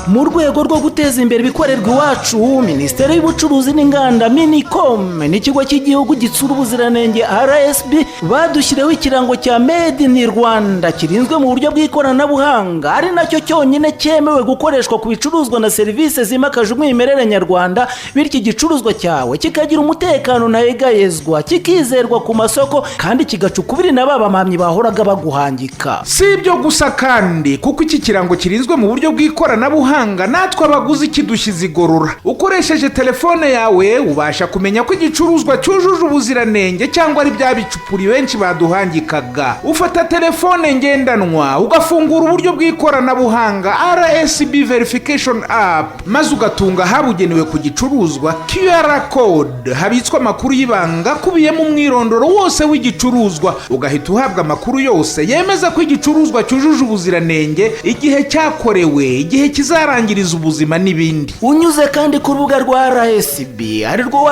Mu rwego rwo guteza imbere ibikorerwa iwacu, Minisiteri y'Ubucuruzi n'Inganda, MINICOM, n'ikigo cy'igihugu gitsura ubuziranenge, RSB, badushyiriyeho ikirango cya Made in Rwanda kirinzwe mu buryo bw'ikoranabuhanga, ari nacyo cyonyine cyemewe gukoreshwa ku bicuruzwa na serivisi zimakaje umwimerere nyarwanda. Bityo igicuruzwa cyawe kikagira umutekano ntayegayezwa, kikizerwa ku masoko, kandi kigaca ukubiri na ba bamamyi bahoraga baguhangika. Si ibyo gusa kandi, kuko iki kirango kirinzwe mu buryo bw'ikoranabuhanga, natwe abaguzi kidushyize igorora. Ukoresheje telefone yawe ubasha kumenya ko igicuruzwa cyujuje ubuziranenge cyangwa ari bya bicupuri benshi baduhangikaga. Ufata telefone ngendanwa, ugafungura uburyo bw'ikoranabuhanga RSB Verification App, maze ugatunga ahabugenewe ku gicuruzwa QR code habitswe amakuru y'ibanga akubiyemo umwirondoro wose w'igicuruzwa, ugahita uhabwa amakuru yose yemeza ko igicuruzwa cyujuje ubuziranenge, igihe cyakorewe, igihe kizarangiriza ubuzima n'ibindi. Unyuze kandi ku rubuga rwa RSB, ari rwo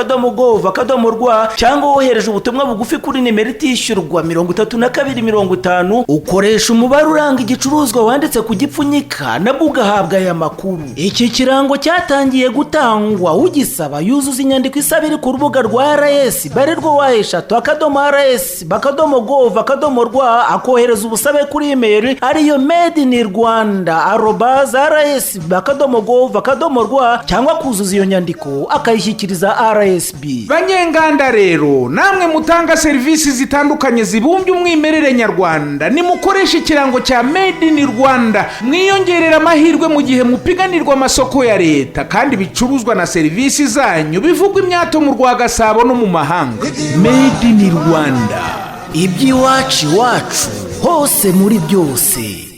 www.rsb.gov.rw, cyangwa wohereje ubutumwa bugufi kuri nimero itishyurwa 3250, ukoresha umubare uranga igicuruzwa wanditse ku gipfunyika, nabwo ugahabwa aya makuru. Iki kirango cyatangiye gutangwa, ugisaba yuzuza inyandiko isaba iri ku rubuga rwa RSB, ari rwo www.rsb.gov.rw, akohereza ubusabe kuri imeri ariyo madeinrwanda@rsb.gov.rw, cyangwa kuzuza iyo nyandiko akayishyikiriza RSB. Banyenganda rero, namwe mutanga serivisi zitandukanye zibumbye umwimerere nyarwanda, nimukoreshe ikirango cya Made in Rwanda, mwiyongerera amahirwe mu gihe mupiganirwa amasoko ya leta, kandi ibicuruzwa na serivisi zanyu bivugwa imyato mu rwa Gasabo no mu mahanga. Made in Rwanda. Iby'iwacu iwacu hose muri byose.